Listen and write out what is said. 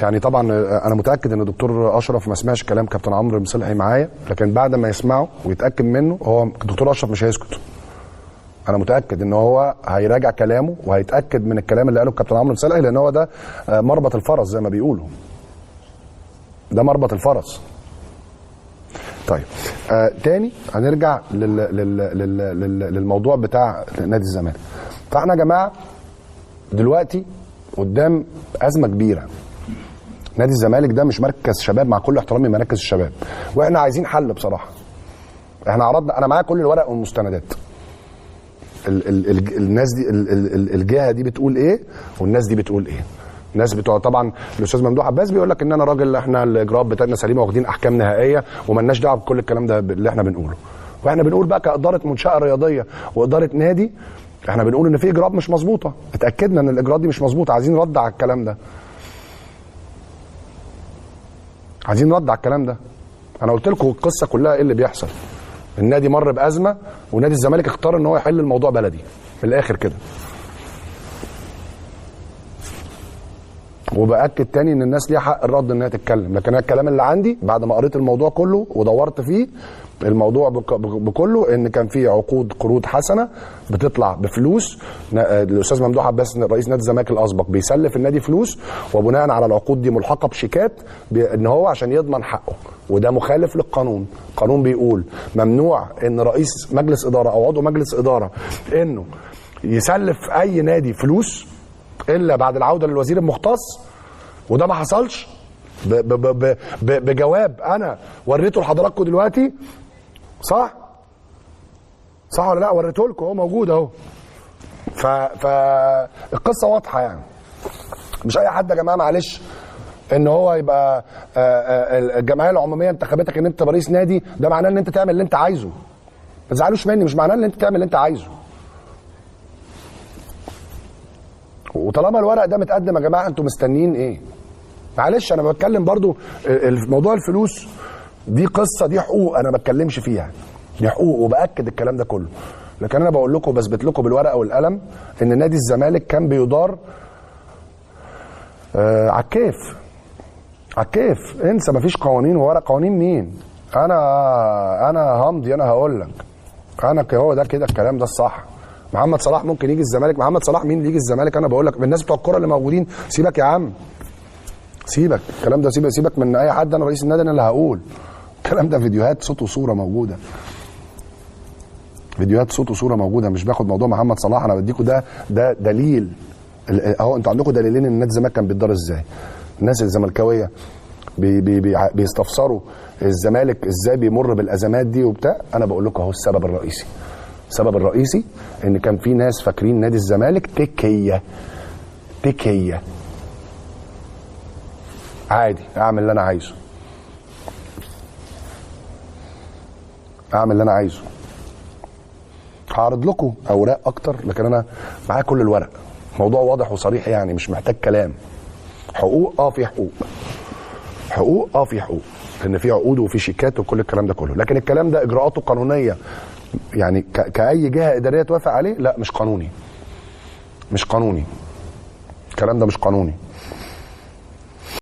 يعني طبعا انا متاكد ان الدكتور اشرف ما سمعش كلام كابتن عمرو مصلحي معايا، لكن بعد ما يسمعه ويتاكد منه هو الدكتور اشرف مش هيسكت. انا متاكد ان هو هيراجع كلامه وهيتاكد من الكلام اللي قاله الكابتن عمرو مصلحي، لان هو ده مربط الفرس زي ما بيقولوا، ده مربط الفرس. طيب تاني هنرجع للموضوع بتاع نادي الزمالك. فاحنا يا جماعة دلوقتي قدام ازمة كبيرة. نادي الزمالك ده مش مركز شباب، مع كل احترامي مراكز الشباب، واحنا عايزين حل بصراحة. احنا عرضنا، انا معايا كل الورق والمستندات. ال ال ال الناس دي ال الجهة دي بتقول ايه والناس دي بتقول ايه. الناس بتوع طبعا الاستاذ ممدوح عباس بيقول لك ان انا راجل، احنا الاجراءات بتاعتنا سليمة واخدين احكام نهائية ومالناش دعوه بكل الكلام ده اللي احنا بنقوله. واحنا بنقول بقى كادارة منشاه رياضية واداره نادي، احنا بنقول ان في اجراءات مش مظبوطة، اتاكدنا ان الاجراءات دي مش مظبوطة، عايزين رد على الكلام ده. عايزين رد على الكلام ده. انا قلت لكم القصة كلها ايه اللي بيحصل. النادي مر بازمه ونادي الزمالك اختار ان هو يحل الموضوع بلدي من الاخر كده. وباكد تاني ان الناس ليها حق الرد انها تتكلم، لكن انا الكلام اللي عندي بعد ما قريت الموضوع كله ودورت فيه الموضوع بكله، ان كان في عقود قروض حسنه بتطلع بفلوس. الاستاذ ممدوح عباس رئيس نادي الزمالك الاسبق بيسلف النادي فلوس، وبناء على العقود دي ملحقه بشيكات ان هو عشان يضمن حقه، وده مخالف للقانون. القانون بيقول ممنوع ان رئيس مجلس ادارة او عضو مجلس ادارة انه يسلف اي نادي فلوس الا بعد العودة للوزير المختص، وده ما حصلش. بجواب انا وريته لحضراتكم دلوقتي، صح؟ صح ولا لا؟ وريته لكم اهو، موجود اهو. فالقصة واضحة يعني. مش اي حد يا جماعة معلش ان هو يبقى الجمعية العمومية انتخبتك ان انت رئيس نادي، ده معناه ان انت تعمل اللي انت عايزه. ما تزعلوش مني، مش معناه ان انت تعمل اللي انت عايزه. وطالما الورق ده متقدم يا جماعة انتوا مستنيين ايه؟ معلش انا بتكلم برضو موضوع الفلوس دي قصة، دي حقوق انا ما بتكلمش فيها، دي حقوق وباكد الكلام ده كله. لكن انا بقول لكم وبثبت لكم بالورقة والقلم ان نادي الزمالك كان بيدار على الكيف، على الكيف. انسى، مفيش قوانين وورق. قوانين مين؟ انا همضي، انا هقول لك انا هو ده كده الكلام ده الصح. محمد صلاح ممكن يجي الزمالك، محمد صلاح مين اللي يجي الزمالك؟ انا بقول لك الناس بتوع الكورة اللي موجودين، سيبك يا عم، سيبك الكلام ده، سيبك من اي حد، انا رئيس النادي انا اللي هقول الكلام ده. فيديوهات صوت وصوره موجودة، فيديوهات صوت وصوره موجودة. مش باخد موضوع محمد صلاح، انا بديكوا ده دليل اهو. انتوا عندكم دليلين ان النادي الزمالك كان بيتدار ازاي. الناس الزملكاويه بي بي بيستفسروا الزمالك ازاي بيمر بالازمات دي وبتاع. انا بقول لكم اهو السبب الرئيسي. السبب الرئيسي ان كان في ناس فاكرين نادي الزمالك تكيه، تكيه عادي، اعمل اللي انا عايزه، اعمل اللي انا عايزه. هعرض لكم اوراق اكتر، لكن انا معايا كل الورق. موضوع واضح وصريح يعني، مش محتاج كلام. حقوق في حقوق، حقوق في حقوق، لان في عقود وفي شيكات وكل الكلام ده كله. لكن الكلام ده اجراءاته قانونية يعني، كأي جهة ادارية توافق عليه؟ لا، مش قانوني، مش قانوني الكلام ده، مش قانوني.